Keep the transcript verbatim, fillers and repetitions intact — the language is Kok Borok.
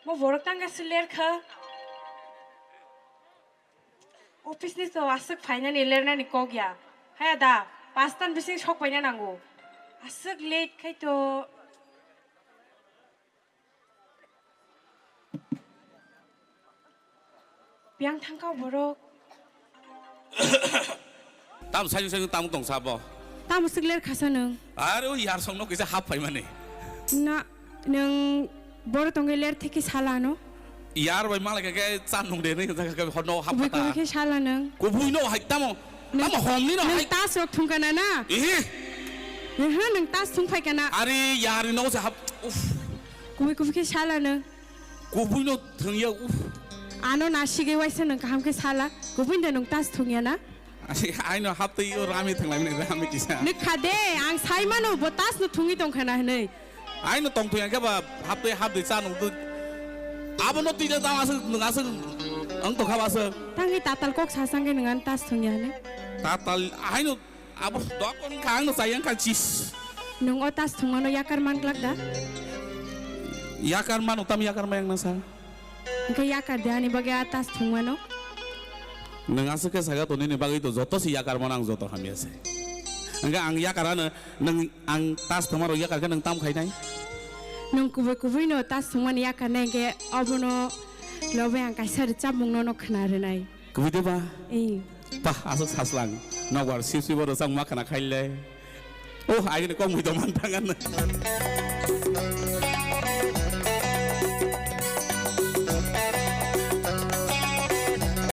O borok tangka se ler kha. Office ni to aswk phainani lernani kok ya. Haya da, pastan bising sok paina nango. Aswk late khai to. Biyang thangka borok. Tam sajung sajung tam tong sabo. Tamo swk ler khasa nwng. Are o yar song no kisa hap phai mani. Na nwng boro tongwi ler theke sala no. Yar bai malai ke cha nung de ne jaga ke hono hap Kubui kubui ta. Khe sala nwng. Kubui no hai tamo. Nwng, tamo hom ni no nwng hai. Tas rok thung kana na. Eh. Nwng ha nwng tas thung phai kana. Are yar no se hap. Uf. Kubui kubui khe sala nwng. Kubui no thung ya uf. Ano na sigei waisa nwng kaham khe sala. Kubui da nwng tas thung ya na. Ai, aino haptwi o rami thanglai mani rami kisa. Nwkha de, ang sai mano bo tas no thungwi tong khana hinwi. Aino tong thung ya khe ba haptwi haptwi cha nung tu. Abo no twi da tang aswk nwng aswk ang tong kha ba aswk. Tangwi tatal kok sa sangwi nwng an tas thung ya hinwi. Tatal aino abo dok on kha ang no chayang kha chis. Nwng o tas thung mano yakar man glak da? Yakar mano tam yakar mayang na sa. Hwnkhe yakar de ani bagwi a tas thwngmano? Nwng aswk khe saga to nini bagwi to joto se yakar mano ang joto hamya se. Hwnkhe ang yakar ano nwng ang tas thwngma rok yakar khe nwng tam khainai? Nwng kubui kubui no tas thwngmani yakar nai hwnkhe obono lobai ang kaisa rwchapmung no no khna rwnai. Kubui de ba? Ee. Bah aswk saslang. Nokbar sip sip o rwchapma khna khaile. Oh, agini kok mui to man thang ano.